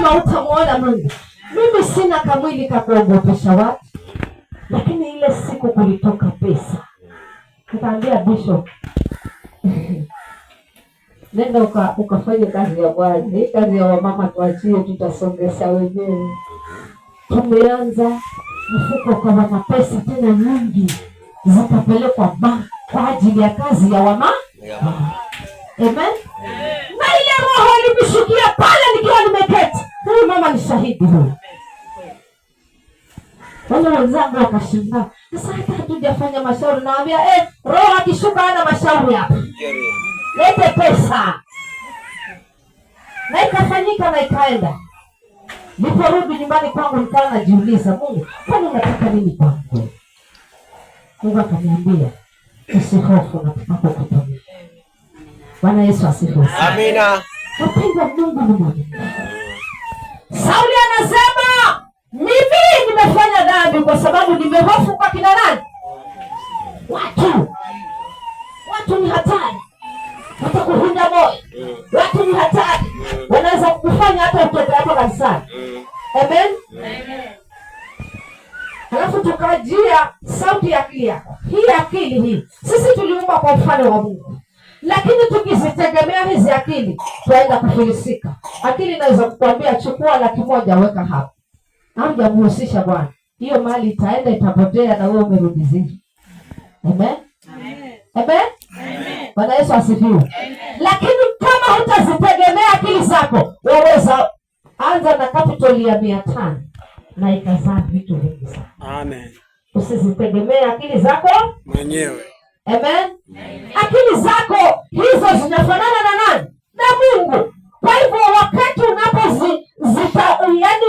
Ukisema utamuona Mungu. Mimi sina kamwili kakuogopesha watu, lakini ile siku kulitoka pesa, nikaambia bishop, nenda ukafanye kazi ya Bwana. Hii kazi ya wamama tuachie, tutasongesha wenyewe. Tumeanza mfuko ukawa na pesa tena nyingi, zikapelekwa bank kwa ajili ya kazi ya wama. Amen. Na ile roho ilimshukia pale nikiwa nimeketi. Huyu mama ni shahidi huyu. Wale wenzangu wakashangaa, sasa hata hatujafanya mashauri. Nawaambia roho akishuka ana mashauri hapa, lete pesa. Na ikafanyika na ikaenda. Niliporudi nyumbani kwangu nikawa najiuliza, Mungu, kwani unataka nini kwangu? Mungu akaniambia, usihofu, nataka kukutumia. Bwana Yesu asifiwe. Amina. Wapendwa, Mungu ni mwaminifu. Sauli anasema mimi nimefanya dhambi kwa sababu nimehofu kwa kina nani? Watu. Watu ni hatari, watakuvunja moyo. Watu ni hatari, wanaweza kukufanya hata utoke hapa kanisani. Amen. Halafu tukajia sauti ya akili yako. Hii akili hii, sisi tuliumbwa kwa mfano wa Mungu, lakini tukizitegemea hizi akili twaenda kufilisika. Akili inaweza kukwambia chukua 100,000 weka hapa, hamjamhusisha Bwana, hiyo mali itaenda itapotea, na wewe umerudi zero. Amen. Amen. Bwana Yesu asifiwe. Lakini kama hutazitegemea akili zako, waweza anza na capital ya 500 na ikazaa vitu vingi sana. Amen. Usizitegemee akili zako mwenyewe. Amen. Akili zako hizo zinafanana na nani? Na Mungu. Kwa hivyo wakati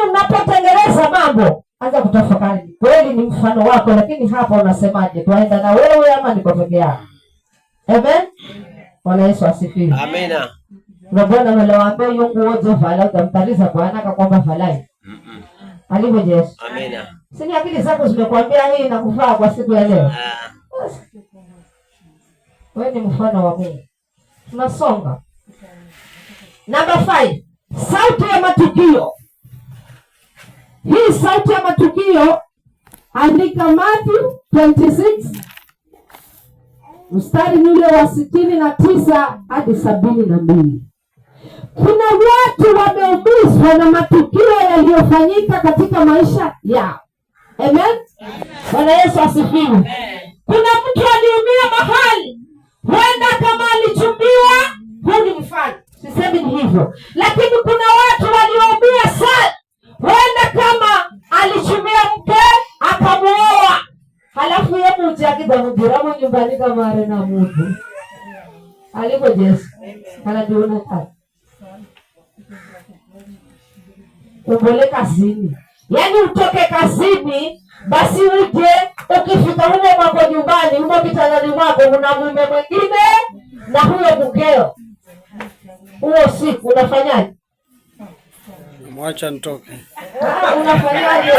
unapotengeneza mambo, anza kutafakari. Kweli ni mfano wako, lakini hapa unasemaje? Twaenda na wewe ama niko peke yangu? Amen. Bwana Yesu asifiwe. Amina. Na Bwana wale yungu wote vala utamtaliza Bwana akakwamba falai. Alivyo Yesu. Amina. Si akili zako zimekwambia hii inakufaa kwa siku ya leo? Wewe ni mfano wa Mungu. Tunasonga. Number 5, sauti ya matukio. Hii sauti ya matukio, andika Matthew 26 mstari ni ule wa 69 hadi 72. Kuna watu wameumizwa na matukio yaliyofanyika katika maisha yao. Amen. Bwana Yesu asifiwe. Kuna mtu aliumia mahali, huenda kama alichumbiwa, huu ni mfano, sisemi ni hivyo, lakini kuna watu walioumia sana, huenda kama alichumia mke akamuoa, halafu yeye mujaki nyumbani kama arena mtu aliko Yesu kana kazi umbole kazini, yaani utoke kazini basi uje, ukifika humo mwako nyumbani, humo kitandani mwako una mume mwingine na huyo mkeo, huo siku unafanyaje? Namwacha nitoke. Unafanyaje?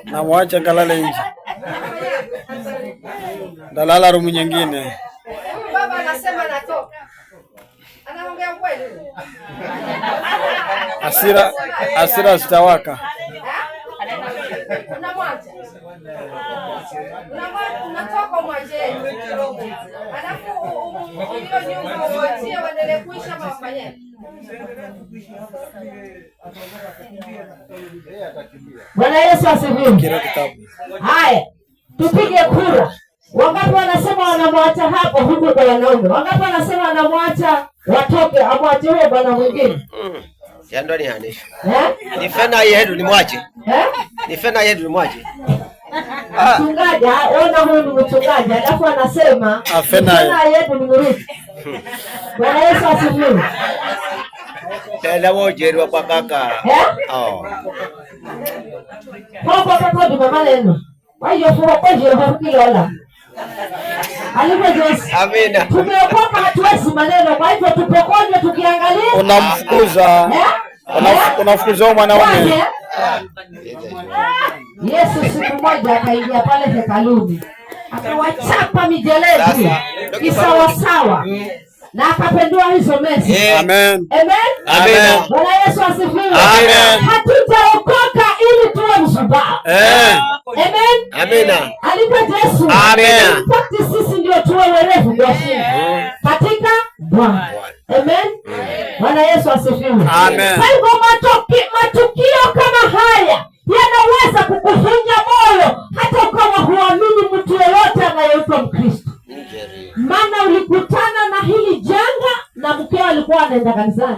Namwacha ngalale nje. Ndalala rumu nyingine. Baba anasema natoka. Anaongea kweli? Hasira zitawaka. Unamwacha. Unatoka umwache. Alafu hiyo nyumba umwachie waendelee kuishi ama wafanyeje? Bwana Yesu asifiwe. Haya, tupige kura. Wangapi wanasema wanamwacha hapo huko kwa wanaume? Wangapi wanasema wanamwacha watoke, amwache huyo bwana mwingine? Yando ni hani? Ni fena yetu ni mwache. Ni fena yetu ni mwache. Mchungaji, ona huyu ni mchungaji, alafu anasema fena yetu ni mruti. Bwana Yesu asifiwe. Tena wojerwa kwa kaka. Oh. Kwa kaka ni mama leno. Kwa hiyo kwa kwa hiyo kilola. Alivyo Yesu. Amina. Tumeokoka hatuwezi maneno, kwa hivyo tupokonywe tukiangalia. Unamfukuza. Unafukuza mwanaume. Yesu siku moja akaingia pale hekaluni, akawachapa mijeledi kisawasawa na akapendua hizo meza. Amen. Amen. Amen. Bwana Yesu asifiwe. Amen. Hatujaokoka ili tuwe mshubaa. Amen. Amina. Alipo Yesu. Amen. In fact, sisi ndio tuwe werevu kuwashinda katika Bwana. Amen. Bwana Yesu asifiwe. Amen. Kwa hivyo matukio kama haya yanaweza kukuvunja moyo hata ukawa huamini mtu yeyote anayeitwa Mkristo. Maana ulikutana na hili janga na mkeo alikuwa anaenda kanisani.